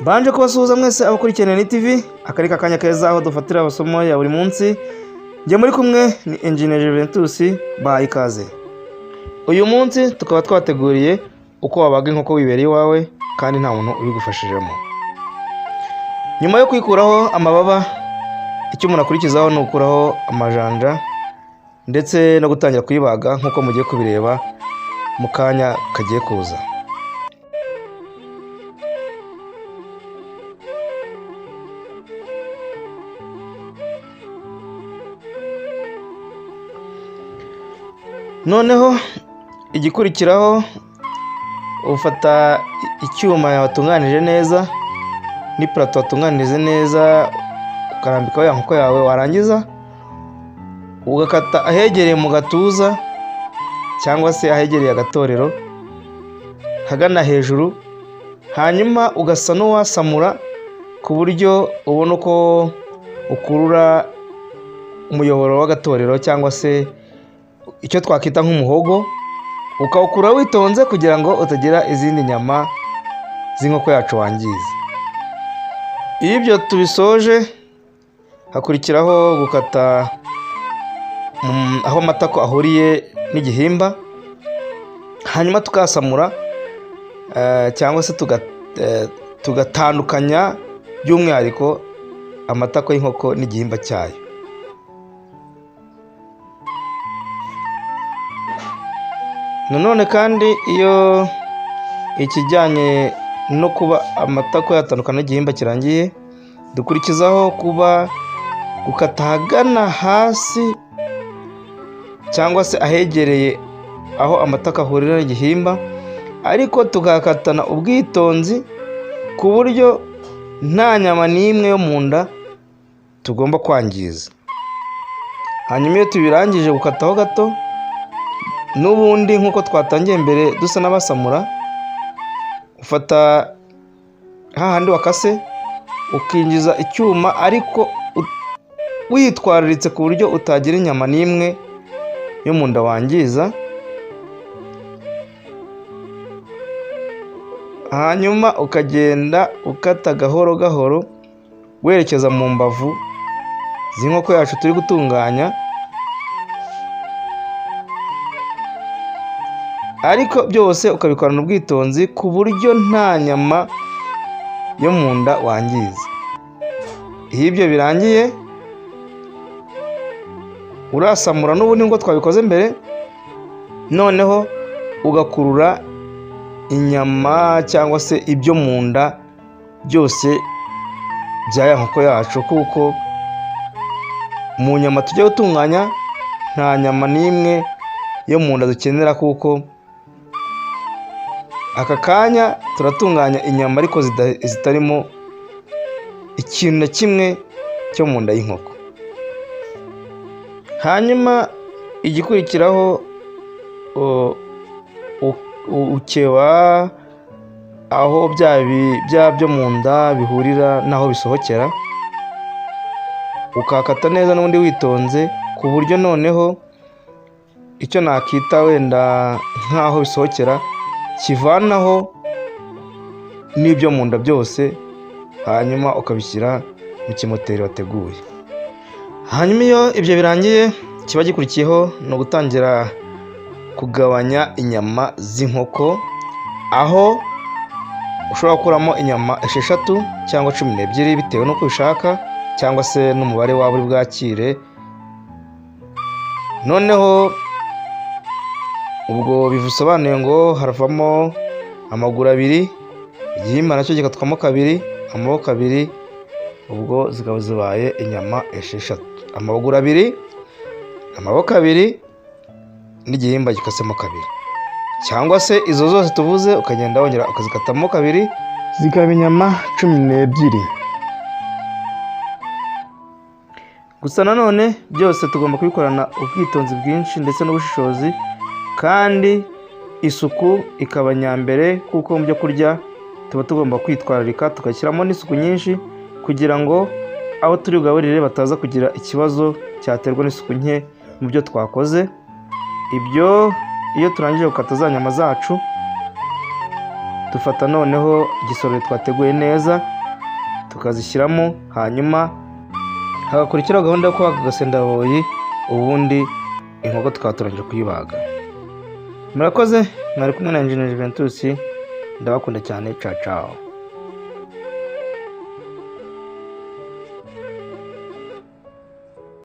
Mbanje kubasuhuza mwese abakurikirana ni TV, akari akanya keza aho dufatira amasomo ya buri munsi. Njye muri kumwe ni Engineer Juventus, bahaye ikaze. Uyu munsi tukaba twateguriye uko wabaga inkoko wibereye iwawe kandi nta muntu ubigufashijemo. Nyuma yo kwikuraho amababa, icyo umuntu akurikizaho ni ukuraho amajanja ndetse no gutangira kuyibaga nk'uko mugiye kubireba mu kanya kagiye kuza. Noneho igikurikiraho, ufata icyuma watunganije neza n'ipurato watunganije neza, ukarambikaho ya nkoko yawe, warangiza ugakata ahegereye mu gatuza cyangwa se ahegereye agatorero hagana hejuru, hanyuma ugasa n'uwasamura ku buryo ubona uko ukurura umuyoboro w'agatorero cyangwa se icyo twakwita nk'umuhogo, ukawukura witonze kugira ngo utagira izindi nyama z'inkoko yacu wangiza. Iyo ibyo tubisoje, hakurikiraho gukata aho amatako ahuriye n'igihimba, hanyuma tukasamura cyangwa se tugatandukanya by'umwihariko amatako y'inkoko n'igihimba cyayo. Nanone kandi iyo ikijyanye no kuba amatako yatandukana n'igihimba kirangiye, dukurikizaho kuba gukata ahagana hasi cyangwa se ahegereye aho amatako ahurira n'igihimba, ariko tugakatana ubwitonzi ku buryo nta nyama n'imwe yo mu nda tugomba kwangiza. Hanyuma iyo tubirangije gukataho gato, n'ubundi nk'uko twatangiye mbere dusa n'abasamura, ufata hahandi wakase ukinjiza icyuma, ariko witwararitse ku buryo utagira inyama n'imwe yo mu nda wangiza. Hanyuma ukagenda ukata gahoro gahoro werekeza mu mbavu z'inkoko yacu turi gutunganya, ariko byose ukabikorana ubwitonzi ku buryo nta nyama yo mu nda wangiza. Iyo ibyo birangiye, urasamura n'ubundi nk'uko twabikoze mbere, noneho ugakurura inyama cyangwa se ibyo mu nda byose bya ya nkoko yacu, kuko mu nyama tujya gutunganya nta nyama n'imwe yo mu nda dukenera, kuko aka kanya turatunganya inyama ariko zitarimo ikintu na kimwe cyo mu nda y'inkoko. Hanyuma igikurikiraho, ukeba aho bya byo mu nda bihurira n'aho bisohokera, ukakata neza n'ubundi witonze, ku buryo noneho icyo nakita wenda nk'aho bisohokera kivanaho n'ibyo mu nda byose, hanyuma ukabishyira mu kimoteri wateguye. Hanyuma iyo ibyo birangiye, kiba gikurikiyeho ni ugutangira kugabanya inyama z'inkoko, aho ushobora gukuramo inyama 6 cyangwa 12 bitewe n'uko ubishaka cyangwa se n'umubare waba uri bwakire. Noneho ubwo bisobanuye ngo haravamo amaguru abiri, igihimba nacyo gikatwamo kabiri, amaboko abiri, ubwo zikaba zibaye inyama 6, amaguru abiri, amaboko abiri n'igihimba gikasemo kabiri, cyangwa se izo zose tuvuze ukagenda wongera ukazikatamo kabiri, zikaba inyama 12. Gusa nanone byose tugomba kubikorana ubwitonzi bwinshi ndetse n'ubushishozi, kandi isuku ikaba nyambere, kuko mu byo kurya tuba tugomba kwitwararika tugashyiramo n'isuku nyinshi kugira ngo abo turi bugaburire bataza kugira ikibazo cyaterwa n'isuku nke mu byo twakoze. Ibyo iyo turangije gukata za nyama zacu, Dufata noneho igisorori twateguye neza, tukazishyiramo, hanyuma hagakurikiraho gahunda yo kubaga agasendaboyi, ubundi inkoko tukaba turangije kuyibaga. Murakoze, mwari kumwe na Engineer Juventus, ndabakunda cyane. Ciao ciao.